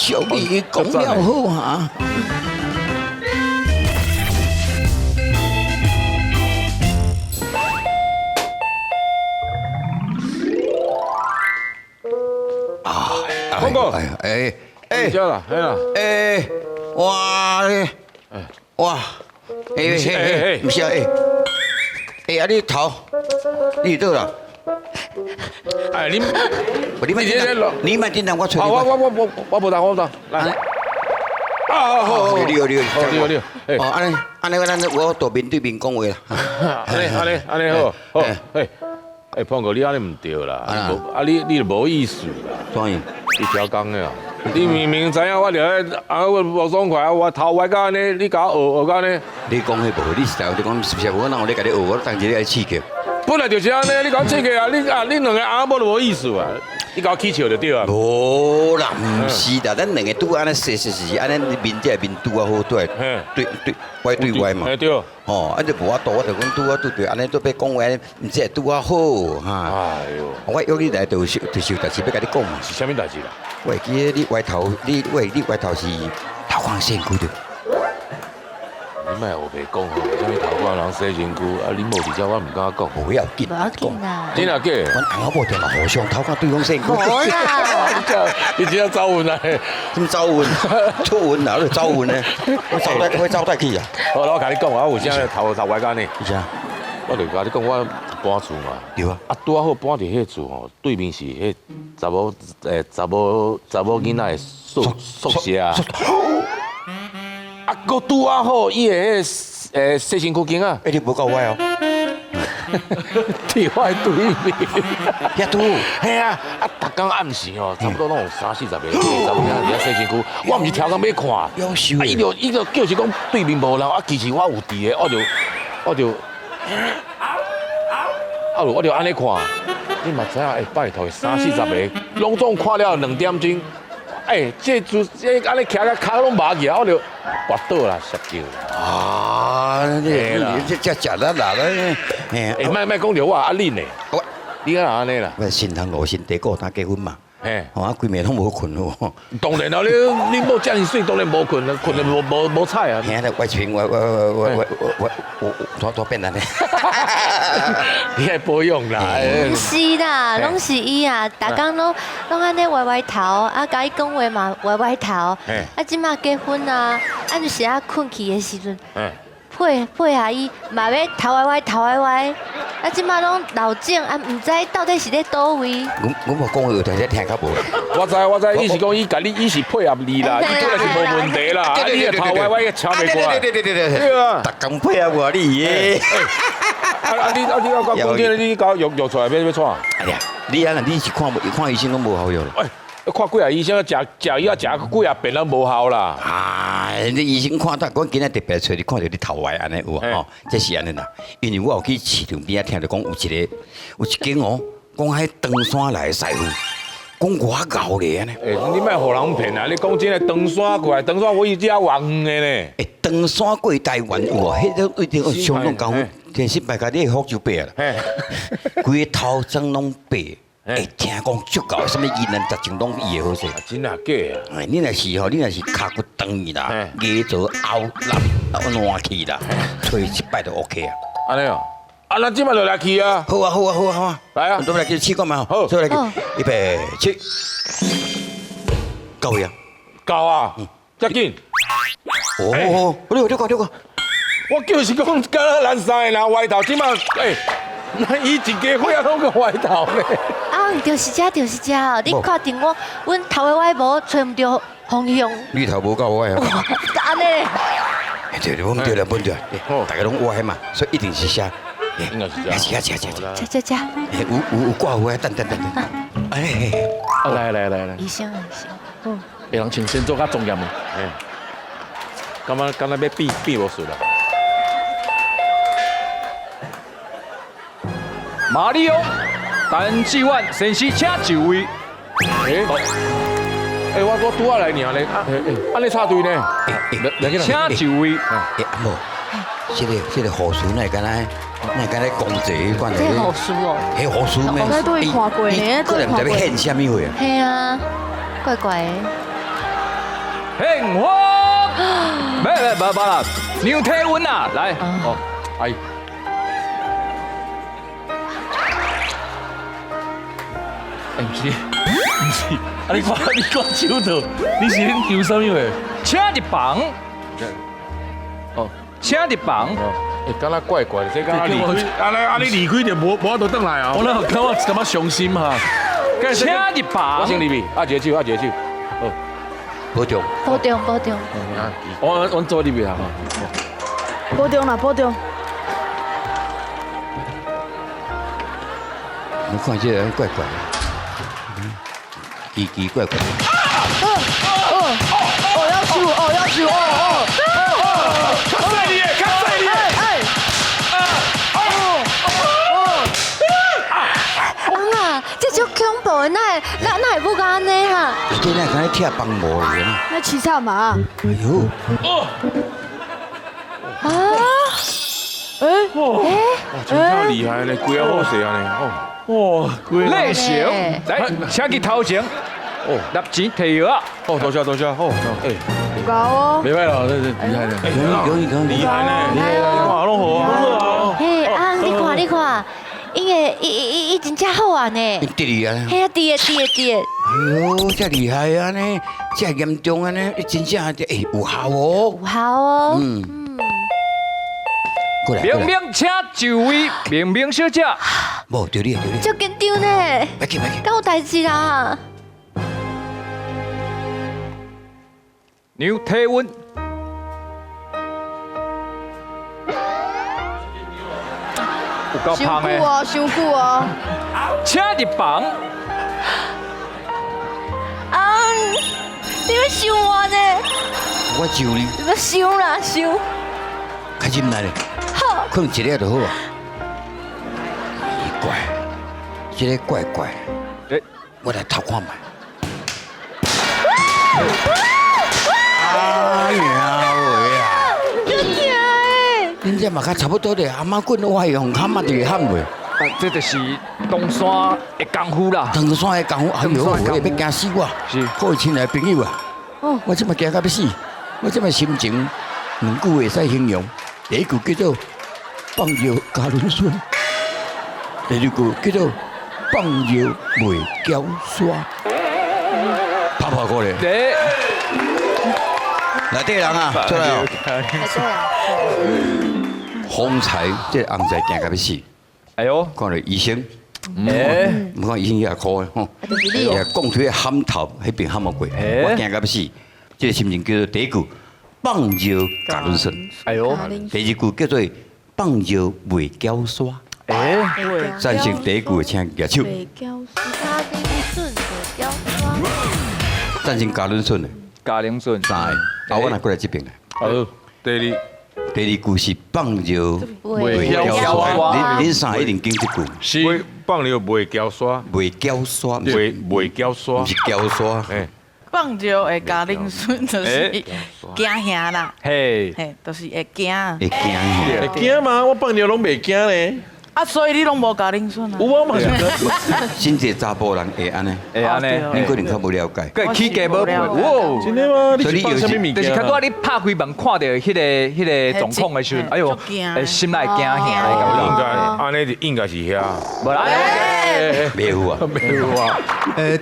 俗你講了好哈。啊，峰哥，哎哎，啦，哎啦，哎，哇，哇，哎哎哎，毋是啊，哎，哎啊，你頭，你佗啦？哎，你，你莫緊張，你莫緊張，我揣你。我我我我我無當，我無當，來。啊，好，好，你好，你好，你好，你好。哦，按呢，按呢，咱我當面對面講話啦。按呢，按呢，按呢好，好，哎，哎，胖哥，你按呢毋對啦，啊，你就無意思啦。怎樣？你超工的啊！你明明知影我著咧，啊，我無爽快啊，我頭歪甲按呢，你共我學學甲按呢。你講彼無，你實在你講是不是？我哪有咧共你學？我當時咧愛刺激。本來就是按呢，你共我刺激啊！你啊，你兩個翁仔某就無意思啊！你共我起笑就對啊。無啦，毋是啦，咱兩個拄按呢說說是按呢面對面拄啊好對，對對歪對歪嘛。對。哦，啊就無法度，我就講拄啊拄對，按呢都欲講話，毋知會拄啊好哈。哎喲，我約你來就是就是有代誌欲共你講嘛。是啥物代誌啦？我會記得你歪頭，你喂你歪頭是頭殼洗身軀著。你莫烏白講吼，啥物頭殼人洗身軀，啊你某佇遮我毋敢講。無要緊，無要緊啦。真啊假？阮翁仔某定嘛互相頭殼對方洗身軀。無啦。你真正走運啊？什麼走運？出運啊？你走運呢？我走帶，我走帶去啊。好，我共你講，我有啥頭頭歪甲按呢？啥？我就共你講，我搬厝嘛。對啊。啊，拄仔好搬佇彼厝吼，對面是彼查某查某查某囡仔的宿宿舍啊。啊，閣拄仔好，伊的彼個洗身軀間啊。欸，你無夠歪哦。佇我的對面。遐拄。嘿啊，啊，逐工暗時吼，差不多攏有三四十個查某囡仔佇遐洗身軀，我毋是超工欲看。啊，伊就伊就叫是講對面無人，啊，其實我有佇的，我就我就，啊，我就按呢看，你嘛知影，欸，拜託，三四十個，攏總看了兩點鐘。欸，這就這按呢徛甲跤攏麻去啊，我就跋倒啦，摔著。啊，你這這食力啦，欸，欸，莫莫講著我啊恁呢？我，你敢若按呢啦？我新通路新地顧他結婚嘛。嘿，啊，規暝攏無睏哦。當然啦，你你某遮爾媠，當然無睏啦，睏就無無無彩啊。嘿，我這邊我我我我我我我我變按呢。你愛保養啦。毋是啦，攏是伊啊，逐工攏攏按呢歪歪頭，啊，共伊講話嘛歪歪頭，啊，這馬結婚啊，啊，有時啊睏去的時陣，配配合伊嘛欲頭歪歪頭歪歪，啊，這馬攏老種啊，毋知到底是咧佗位。阮阮無講話，有時聽較無。我知我知，伊是講伊共你，伊是配合你啦，伊本來是無問題啦，啊，你的頭歪歪超袂過來。對對對對對。對啊。逐工配合我你耶。啊啊！你啊你啊！講真，你共我約約出來欲欲創？哎呀，你啊，你是看無看醫生攏無效藥啦。哎，看幾個醫生，食食藥食幾啊遍攏無效啦。啊，你醫生看到，我今仔特別揣你看著你頭歪按呢有吼，這是按呢啦。因為我有去市場邊仔聽著講有一個有一間哦，講彼唐山來的師傅，講偌𠢕咧按呢。欸，你莫予人騙啊！你講真的，唐山過來，唐山我伊遮偌遠的呢。欸，唐山過台灣有哦，彼種一定相當功夫。天失敗共你福州白啦，規個頭鬃攏白。欸，聽講足𠢕，啥物疑難雜症攏醫會好勢。真啊假啊？欸，你若是吼，你若是跤骨斷去啦，牙槽凹爛爛去啦，揣一擺就 OK 啊。按呢哦，啊，咱這擺就來去啊。好啊，好啊，好啊，好啊。來啊，咱來去試看覓。好，來去，預備起，到位啊？到啊，遮緊。哦，你你看你看。我就是講，敢若咱三個人歪頭，這擺欸，咱伊一家伙仔攏閣歪頭呢。啊，就是這，就是這哦！你確定我，阮頭歪歪無揣毋著方向。你頭無夠歪啊？按呢？對，阮對啦，阮對，大家攏歪嘛，所以一定是啥？應該是這。是啊，是啊，是啊。這這這。有有有掛有啊，等等等等。哎，來來來來。醫生，醫生。嗯。會人穿先做較專業無？感覺敢若欲變變魔術啦。馬里奧，陳志遠先生，請就位。欸，欸，我我拄仔來爾咧，啊，按呢插隊呢？請就位。欸，阿某，這個這個護士哪會敢若，哪會敢若講這彼款的？這護士哦。彼護士咩？我佗位看過呢，伊可能毋知欲獻啥物貨啊？嘿啊，怪怪的。现花，沒沒沒沒啦，量體溫啦，來，哦，哎，哎，毋是，毋是，啊你掛手套，你是恁求啥物話？請入房，哦，請入房，欸，敢若怪怪的，這敢若離開，啊你啊你離開就無法度轉來啊我！那感覺傷心哈。請入房我，先入去，握一個手，握一個手。保重。保重保重。我做入去啊。保重啦，保重。我看這個人怪怪的，奇奇怪怪。哦，要求哦，要求哦哦。較細膩的，較細膩的。翁啊，這足恐怖的，哪會哪哪會母甲按呢哈？這哪敢拆幫膜去啊？那凄慘嘛？哎呦！啊！哎，哇，真正厲害呢，規個好勢按呢。哇，類型，來，請去頭前，哦，納錢提藥啊！哦，多謝多謝，好，欸，有夠哦。袂歹啦，這這厲害咧。可以可以厲害呢，厲害，哇，攏好啊。嘿，啊，你看你看，伊的伊伊伊伊真正好啊呢。得厲害。嘿啊，對的對的對的。哎呦，這厲害啊呢，這嚴重啊呢，真正欸有效哦。有效哦。嗯。過來。明明請就位，明明小姐。無，對你對你。足緊張呢。別去別去。敢有代誌啦？量體溫。有夠傷芳的。久哦，傷久哦。請入房。啊！你欲傷我呢？我上你。你欲傷啦傷。較忍耐咧。好。睏一下就好啊。奇怪，這个怪怪。欸，我來偷看覓。哎呀喂啊！足疼的。恁這嘛較差不多咧，阿媽棍我用喊嘛就會喊袂。這就是登山的功夫啦。登山的功夫，哎呦，我欲驚死我！是，各位親愛的朋友啊，我這擺驚到欲死，我這擺心情兩句會使形容。第一句叫做放尿加冷水，第二句叫做放尿袂繳沙。拍拍過來。內底人啊，出來哦。方才這個翁婿驚到欲死。哎呦，看著醫生，欸，毋看醫生也苦的吼，也講出喊頭，彼邊喊無過，我驚到欲死。這個心情叫做第一句放尿共卵酸，哎呦，第二句叫做放尿袂繳沙。欸，贊成第一句的請舉手。袂繳沙。袂繳沙。贊成加卵酸的。加冷筍。三个，啊，我若過來這邊來。好，第二。第二句是放尿袂繳沙，恁三一定記這句。是。放尿袂繳沙。袂繳沙，袂繳沙，毋是繳沙。放尿會咬冷水，就是驚嚇啦。嘿，嘿，就是會驚。會驚嚇。會驚嗎？我放尿攏袂驚咧。啊，所以你攏無咬冷水啊？有我嘛是。真濟查埔人會按呢，會按呢，恁可能較無了解。閣起雞母皮，哇！真的嗎？你是放啥物物件？就是較拄仔你拍開門看著彼個狀況的時陣，哎呦，心內驚嚇的感覺。應該按呢就應該是遐。無啦，袂有啊，袂有啊。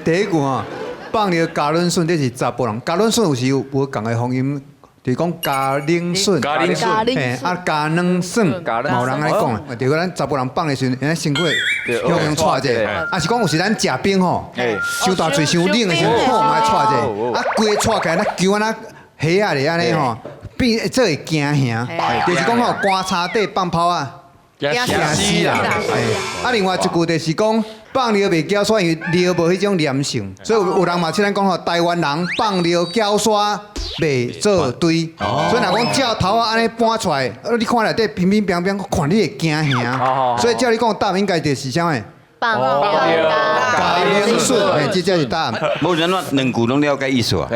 第一句吼，放尿咬卵筍，這是查埔人。咬卵筍有時有無仝的方音，就是講咬冷筍。咬冷筍。嘿，啊，咬卵筍，嘛有人按呢講。就是講咱查埔人放的時陣，身軀會向向掣者，啊是講有時咱食冰吼，傷大喙傷冷的時陣，吼嘛會掣者，啊規個掣起來，咱球按呢虾仔咧按呢吼，變做會驚嚇。就是講吼，棺柴底放炮啊，驚死啦！啊，另外一句就是講放尿袂繳沙，因為尿無彼種黏性，所以有人嘛凊咱講吼，台灣人放尿繳沙袂做堆，所以若講照頭仔按呢搬出來，你看內底乒乒乓乓，看你會驚嚇。所以照你講答案應該就是啥物？放尿咬冷水，這才是答案。無人怎兩句攏了解意思啊？